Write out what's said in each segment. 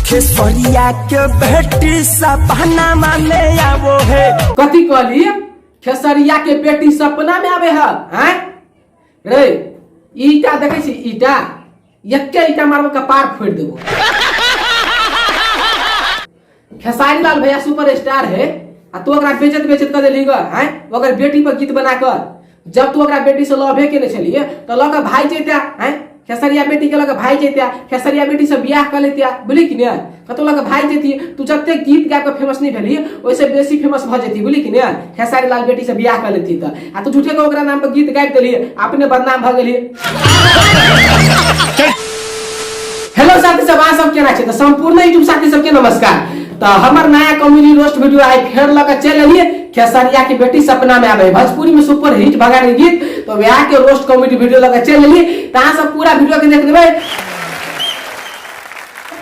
खेसरिया के बेटी सपना में आवो है। कथी कहली? खेसरिया के बेटी सपना में आवे है? हैं रे, ईटा देखै छी? ईटा एके ईटा मारबो कपार फोड़ि देबो। खेसारी लाल भैया सुपर स्टार है आ तू ओकरा बेचत बेचत कऽ देली ग। हैं, ओकर बेटी पर गीत बना कऽ, जब तू ओकरा बेटी से लवे केने छलिए तऽ लऽ कऽ भागि जैता। हैं, खेसरिया बेटी के लऽ कऽ भागि जैता, खेसरिया बेटी से बियाह कऽ लेतिया, बुझली कि ने? कतौ लऽ कऽ भागि जैती। तू जते गीत गा कऽ फेमस नहि भेली, ओहिसे बेसी फेमस भऽ जैती, बुझली कि ने? खेसारी लाल बेटी से बियाह कऽ लेती तऽ। आ तू झूठे के ओकरा नाम पर गीत गाबि देली, अपने बदनाम भऽ गेली। हेलो साथी सब, अहाँ सब केना छै? तऽ संपूर्ण यूट्यूब साथी सबके नमस्कार। तऽ हमर नया कॉमेडी रोस्ट वीडियो आइ फेर लऽ कऽ चलि एलियै। खेसरिया के बेटी सपना में आवे, भोजपुरी में सुपर हिट भगाने गीत, तो वएह के रोस्ट कॉमेडी वीडियो लऽ कऽ चलि एलियै। तऽ अहाँ सब पूरा वीडियो के देख देबै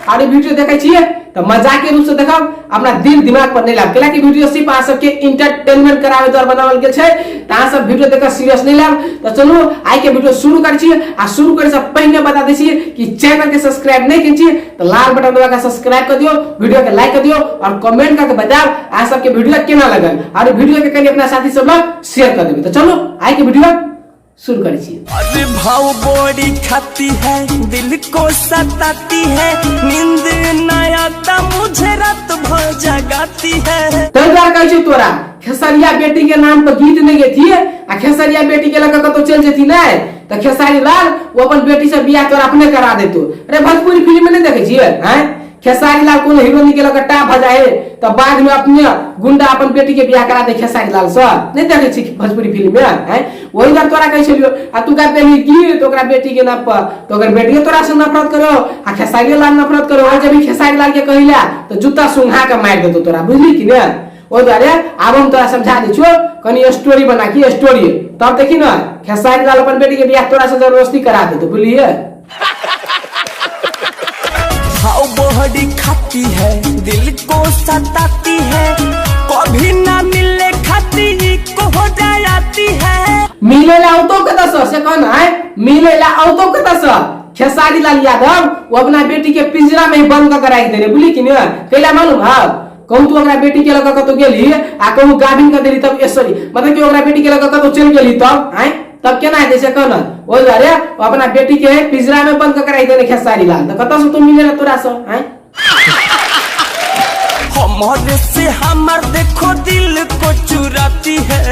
और ई वीडियो देखै छियै तऽ मजाके रूप से देखब, अपना दिल दिमाग पर नहीं लाब, कैला कि वीडियो सिर्फ अहाँ सबके इंटरटेनमेंट करावे द्वारा बनावल गेल छै। तऽ अहाँ सब वीडियो देख सीरियस नहीं लाब। तऽ चलू, आइ के वीडियो शुरू करै छी। आ शुरू करे से पहिने बता दै छी कि चैनल के सब्सक्राइब नहीं केने छी तऽ लाल बटन दबा के सब्सक्राइब कर दियो, वीडियो के लाइक कर दियो और कमेंट करके बताओ अहाँ सबके वीडियो केना लगल और वीडियो के कनि अपना साथी सब लग शेयर कर देबै। तऽ चलू, आइ के वीडियो शुरू करै छी। अरे भाव बड़ी खाती है, दिल को सताती है, नींद न आता मुझे, रात भर जगाती है। ताहि दुआरे कहै छियौ तोरा, खेसरिया बेटी के नाम पर गीत नहि गेथिए आ खेसरिया बेटी के लऽ कऽ कतौ चलि जेती नहि तऽ खेसारी लाल ओ अपन बेटी से बियाह तोरा अपने करा देतो। अरे, भोजपुरी फिल्म में नहि देखै छियै? हैं, खेसारी लाल कोनो हीरोइन के लऽ कऽ टाप भऽ जाइ है तऽ बाद में अपने गुंडा अपन बेटी के बियाह करा दे खेसारी लाल से। नहि देखै छी भोजपुरी फिल्म में? हैं, वही दुआरे तोरा कहै छलियौ। आ तू गाबि देलही गीत ओकरा बेटी के नाम पर, तऽ ओकर बेटियो तोरा से नफरत करो आ खेसारी लाल नफरत करो। और जब खेसारी लाल के कहिला तऽ जूता सुंघा के मारि देतो तोरा, बुझली कि ने? ओहि दुआरे आब हम तोरा समझा दै छियौ, कनि स्टोरी बना की स्टोरी, तब देखी ने खेसारी लाल अपन बेटी के बियाह तोरा से जबरदस्ती करा देतो, बुझलिए? भाव बड़ी खाती है, दिल को सताती है, कभी ना मिले खाती को हो जाती है। मिले ला औतो कतऽ से, से कह ना। मिले ला औतो कतऽ से? खेसारी लाल यादव वो अपना बेटी के पिंजरा में ही बंद कऽ के राखि देने, बुझली कि ने? कैला मालूम है? कहूँ तू ओकरा बेटी के लऽ कऽ कतौ गेली आ कहूँ गाभिन कऽ देली तब, सॉरी, मतलब कि ओकरा बेटी के लऽ कऽ कतौ चलि गेली तब, आँय, तब केना हेतै से कह ना? ओहि दुआरे ओ अपना बेटी के पिंजरा में बंद कऽ के राखि देने खेसारी लाल। तऽ कतऽ से तू मिले ला तोरा से, आँय? हमारे से हमार देखो दिल को चुराती है।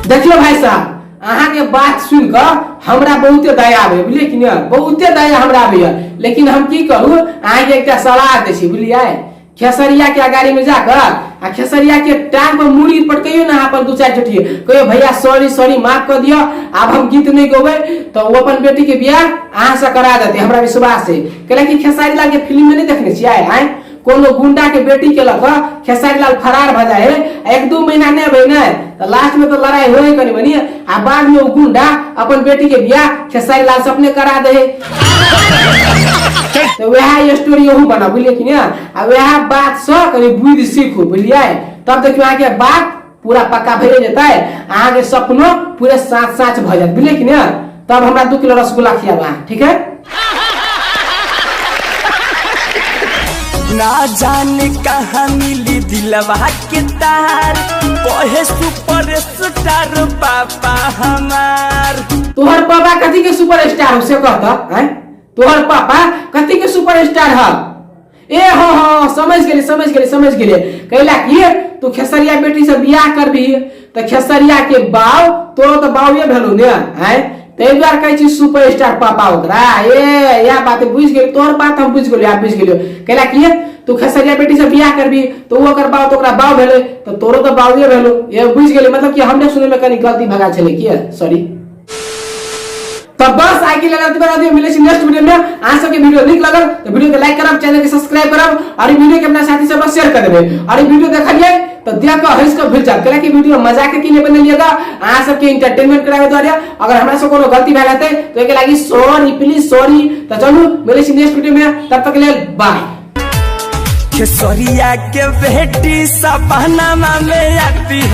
देखियो भाई साहब, अहाँ के बात सुन कऽ हमरा बहुते दया आबै, बुझलियै कि नहि? बहुते दया हमरा आबैया, लेकिन हम की करू? अहाँके एकटा सलाह दै छी, बुझलियै? खेसरिया के अगाड़ी में जाकर आ खेसरिया के टांग पर मूड़ी पटकैयो ना अपन दू चारि चोटिए, कहियो भैया सॉरी सॉरी, माफ कर दियो, आब हम गीत नहीं गोबै, तऽ ओ अपन बेटी के बियाह अहाँ से करा देते, हमरा विश्वास है। कैला कि खेसारी लाल के फिल्म में नहीं देखने छियै? आँय, कोनो गुंडा के बेटी के लऽ कऽ खेसारी लाल फरार भऽ जाइ है, एक दू महीना नहि अबै ने तऽ लास्ट में तऽ लड़ाई होय कनि मनि आ बाद में ओ गुंडा अपन बेटी के बियाह खेसारी लाल से अपने करा दे है। तऽ वएह स्टोरी ओहू बना, बुझलियै कि ने? आ वएह बात से कनि बुद्धि सीखू, बुझलियै? तब देखियौ, अहाँके बात पूरा पक्का भए जेतै, अहाँके सपनो पूरे साँच साँच भऽ जायत, बुझलियै कि ने? तब हमरा 2 किलो रसगुल्ला खियाब अहाँ, ठीक है? ना जाने कहाँ मिली दिलवा के तार, कहे सुपर स्टार पापा हमार। तोहर पापा कथी के सुपर स्टार हो से कहता? हैं, तोहर पापा कथी के सुपर स्टार है? ए हो हो, समझ गेली, समझ गेली, समझ गेली। कैला कि तू खेसरिया बेटी से बियाह करबी तऽ खेसरिया के बाव तोरो तऽ बावे भेलौ ने? हैं, ताहि दुआरे कहै छी सुपर स्टार पापा ओकरा। ए, इएह बात बुझि गेली, तोहर बात हम बुझि गेलियो, आब बुझि गेलियो। कैला कि तू खेसरिया बेटी से बियाह करबी तऽ ओ ओकर बाव तऽ ओकरा बाव भेलै, तऽ तोरो तऽ बावे भेलौ। ए, बुझि गेली। मतलब कि हमरे सुनै में कनि गलती भगा छलै की, सॉरी। तो बस आइ के लेल एतबे रहत। मिलै छी नेक्स्ट वीडियो में। अहाँ सबके वीडियो नीक लगल तो वीडियो के लाइक करब, चैनल के सब्सक्राइब करब और ई वीडियो के अपना साथी सब शेयर कर देबै। और ई वीडियो देखलियै तो देख के हंस के भूल जाब, कैला कि वीडियो मजाक के लिए बनेलिएगा, अहाँ सबके एंटरटेनमेंट करावे द्वारे। अगर हमरा से कोनो गलती भेल हेतै तो एके लागि सॉरी, प्लीज सॉरी। तो चलू, मिलै छी नेक्स्ट वीडियो में, तब तक के लेल बाय। खेसरिया के बेटी सपना में आती है।